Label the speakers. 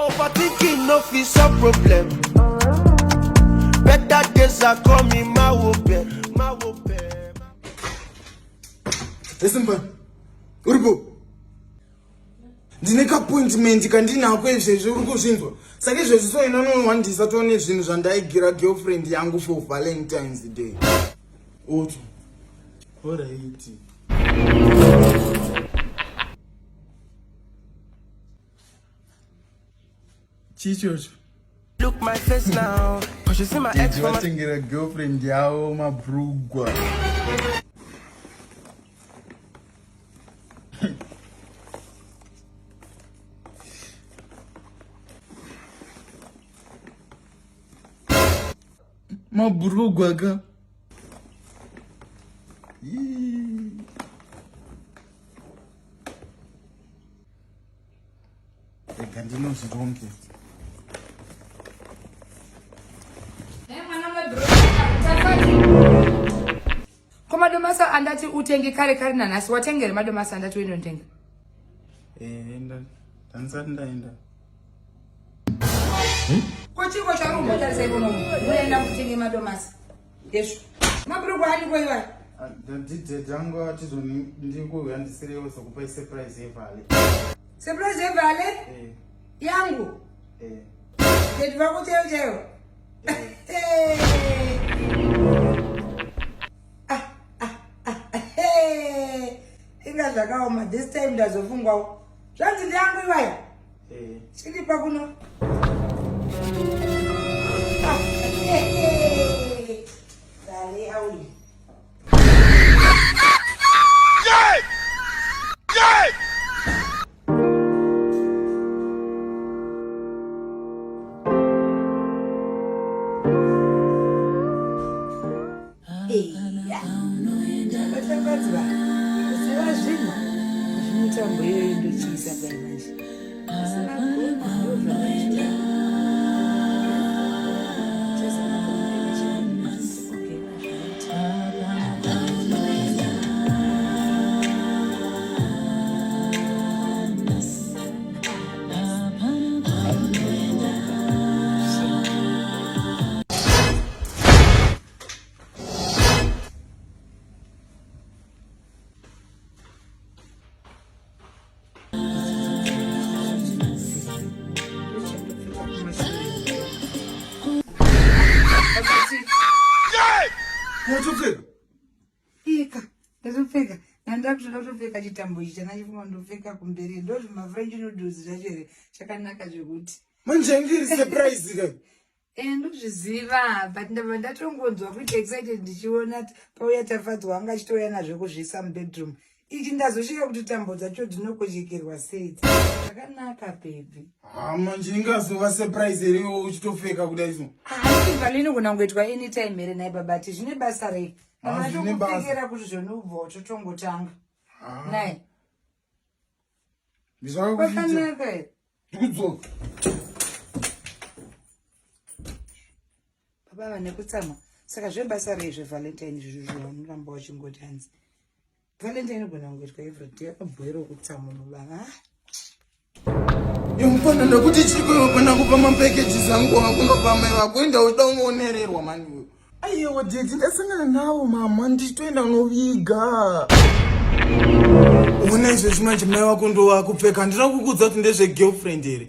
Speaker 1: Overthinking no fit solve problem. Better days are coming, ma wo be, ma wo be.
Speaker 2: Listen, man. Uripo. Ndine kaappointment kandinako izvezvi uri kuzvinzwa. Saka izvezvi so ina nowandisa tone zvinhu zvandaigira girlfriend yangu for Valentine's Day. Oto. Alright. Chii ichocho?
Speaker 1: Look my face now, cause you see my ex from my
Speaker 2: Vatengera girlfriend yavo mabrugwa. Mabrugwa ka. Yee. Rega ndinozvirongedza.
Speaker 3: Ko madomasa andati utenge kare kare nanhasi watenga here madomasa andati uinontenga?
Speaker 2: Eh, ndandisati ndaenda.
Speaker 3: Ko chiko chauri kumbotarisa imomo? Unoenda kutenge madomasa. Hezvo. Mabhurugwa aniko iwayo?
Speaker 2: Ndidaddy angu atizoni ndikuhandisirewo sokupa surprise yevhale.
Speaker 3: Surprise yevhale?
Speaker 2: Eh.
Speaker 3: Yangu?
Speaker 2: Eh.
Speaker 3: Daddy vako chaiyo chaiyo?
Speaker 2: Eh.
Speaker 3: Ah, ah, ah, hey. Inga zvakaoma this time ndazofungwawo. Zvanzi ndiyangu iwayo?
Speaker 2: Eh.
Speaker 3: Chiripa kuno. Dale auye. Vatambadziva kuziva zvinhu zvinotambo iyoyo ndochiisa pai manje.
Speaker 2: Watopfeka?
Speaker 3: Ika, ndatopfeka. Ndandakutoda kutopfeka chitambo ichi chandachifunga ndopfeka kumberi. Ndozvimafrench noodles zvacho here chakanaka zvekuti.
Speaker 2: Manje ndiri surprise ka.
Speaker 3: Eh, ndozviziva but ndabva ndatongonzwa kuita excited ndichiona pauya tafadzwa anga achitouya nazvo kuzviisa mubedroom ichi ndazosvika kuti tambo dzacho dzinokochekerwa sei zvakanaka bhebhi
Speaker 2: Ah, manje ingazova surprise here iwe uchitopfeka kudai so.
Speaker 3: Festival inogona kungoitwa anytime here nhai babati zvine basa rei
Speaker 2: Ah, zvine basa.
Speaker 3: vanatokupfekera kuti zvonobva totongotanga
Speaker 2: Ah,
Speaker 3: nai
Speaker 2: ndizvakakuita.
Speaker 3: kwakanaka here
Speaker 2: Ndikudzoka.
Speaker 3: Baba vane kutsamwa. Saka zvebasa rei zvevalentine izvozvo zvavanoramba vachingoti hanzi valentine inogona kungoitwa everyday akabhoero kutsamwa mababa.
Speaker 2: Yomfana ndakuti chiko yofana kupa mapackages angu akunopa mai vako enda uchida unoonererwa mani iwe. Aiwa daddy ndasangana nawo mama ndichitoenda unoviga. Ona izvezvi manje mai vako ndowakupfeka handina kukuudza kuti ndezvegirlfriend here.